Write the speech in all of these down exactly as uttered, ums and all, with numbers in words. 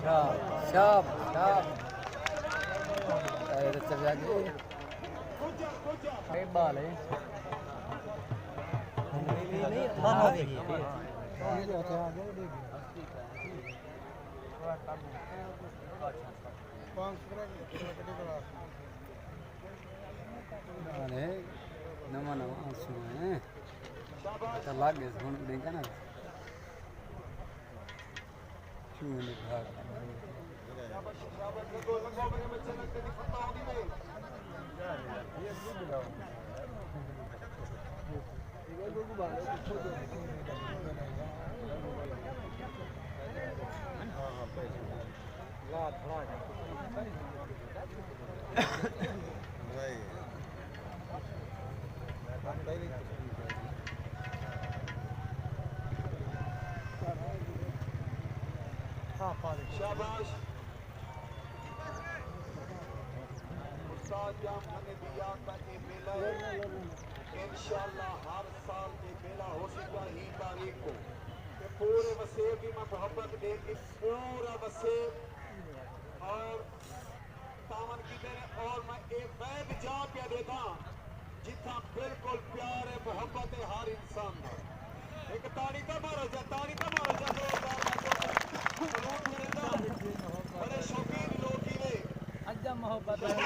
شاب، شاب، شاب۔ اے تے چلیا جی۔ اے بال ہے۔ نواں نواں آنسو ہیں۔ پتہ لگ گئے، ہن ݙینگا نا۔ کیوں نے بھاگ؟ شاباش۔ استاد جام خانے دی یاد دا اے میلہ ہے۔ انشاءاللہ ہر سال اے میلہ ہوسی ڳا ہی تاریخ کوں۔ تے پورے وسیب دی میں محبت ݙے کے پورا وسیب اور تعاون کیتے نے، اور میں اے ویب جا پیا ݙینداں جتھاں بالکل پیار ہے، محبت ہے ہر انسان دا۔ ہک تاڑی تاں مارو جا، تاڑی تاں مارو جا، زوردار نہ جو سلوٹ کریندا۔ بڑے شوقین لوگ ہی نے۔ اڄ محبت ہے۔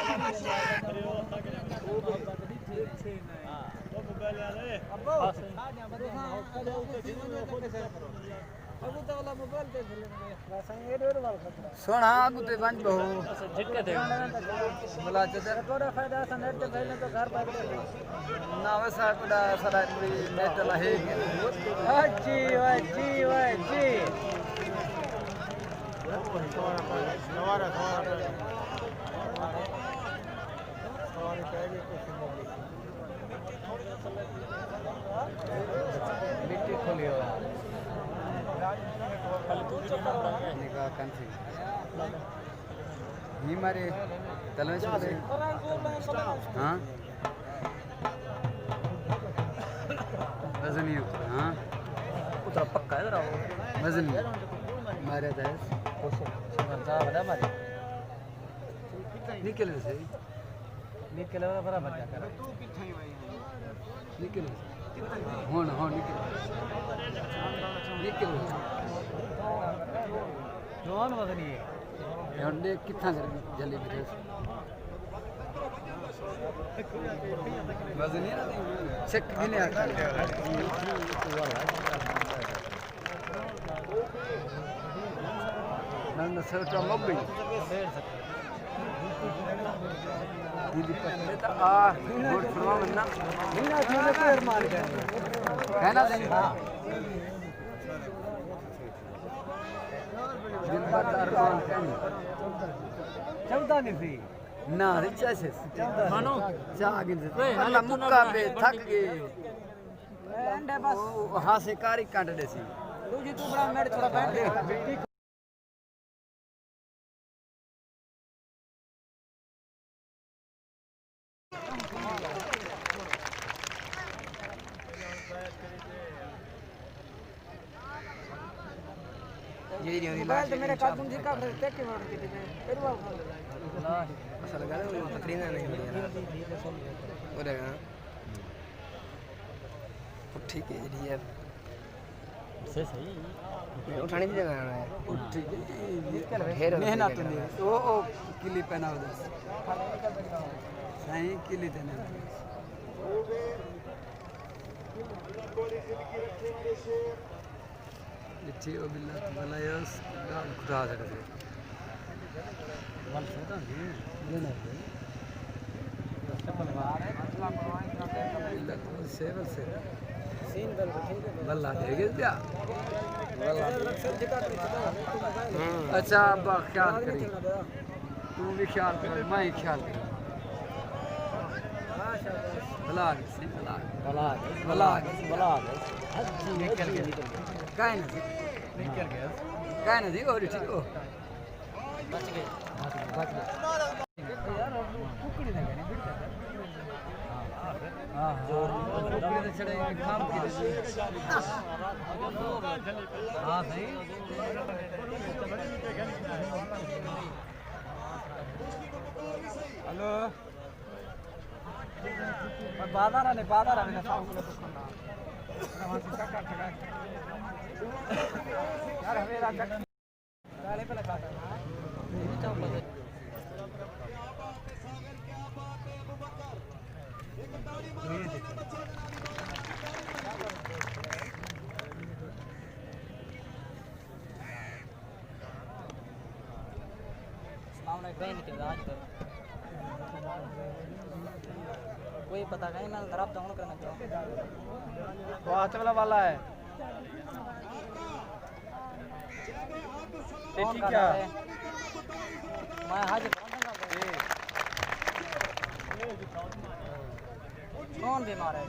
محبت ݙٹھی نہیں۔ ابو، ساݙیاں ودیاں محبت۔ سوہݨا، اڳوں تے ونڄ ٻہو۔ بلا چدر۔ نہ ویسا کوئی ساݙا کوئی نیٹ لا ہے۔ واہ جی، واہ جی، واہ جی۔ مٹی کھلی ہوا۔ نکاح کن سی۔ نی مارے تلویں سو سے۔ ہاں۔ وزنی اترا، ہاں۔ اترا پکا ہے ذرا۔ وزنی۔ مارے دس۔ خوش ہے۔ بندہ بڑا مارے۔ نکل ویسے۔ نکل ویسے برابر جا کر۔ نکل ویسے۔ ہن، ہن نکل۔ نکل ویسے۔ جوان وزنی ہے۔ ہن ݙیکھ کتھاں کر جھلی بیٹھے۔ وزنی ہے نا؟ سک گھنے آ۔ نہ، نہ، سر کا مک گئی۔ دیدی پتلے تا آ، گوڑ فرما منا۔ ہے نا دن؟ دن بات ارمان کن۔ چودہ نہیں سی۔ نہ، رچا سے۔ مانو۔ چا گن سے۔ اللہ مکا پہ تھک گئے۔ اینڈ ہے بس۔ او ہاں سے کاری کانٹ دے سی۔ دوجی تو بڑا میڈ تھوڑا بیٹھ۔ جی، جی، موبائل تے میرے کارٹون دی کافر تے کے ورڈ کیتے پئے۔ پھر وہ اصل گل ہے، تقریر نہیں بڑی یار۔ ہو جائے گا۔ ٹھیک ہے جی یار۔ سے صحیح۔ اٹھانے دی جگہ آنا ہے۔ اٹھ ٹھیک ہے۔ ڈھیر ہو گئی محنت ہے۔ نہیں۔ او، او، کلی پہنا ہو جائے۔ صحیح، کلی تے نہیں۔ ݙٹھی او بلا، بلا یس، ڳالھ کھٹا چھݙ دے۔ ول سودا نہیں، یہ نہ ہو۔ بلا تو سے، ول سے۔ سین بل ٹھیک ہے۔ بلا دے گئے کیا؟ اچھا، اب خیال کری۔ توں وی خیال کر، میں وی خیال کراں۔ بھلا گئے سی، بھلا گئے۔ بھلا گئے سی، بھلا گئے سی۔ نکل گئے۔ کائے نہ سی۔ نکل گئے۔ کائے نہ سی، او ٹھیک ہو۔ بچ گئے۔ بچ گئے۔ ہاں، صحیح۔ ہلو۔ بازار نے، بازار نے۔ یار، ہمیں راجہ السلام علیکم۔ کوئی پتہ نہیں، میں رابطہ ہوں کرنا چاہوں۔ وہ آتے والا والا ہے۔ تے کون ٹھیک کر ہے۔ رہا ہے؟ میں حاجی۔ کون بیمار ہے؟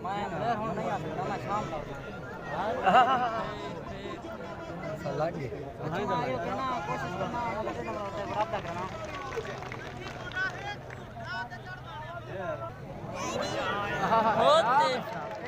میں، میں ہن نہیں آ سکدا، میں شام تک۔ لگ گئے۔ اچھا، میں ایہو کہنا، کوشش کرنا، رابطہ کرنا۔ بہت تیز۔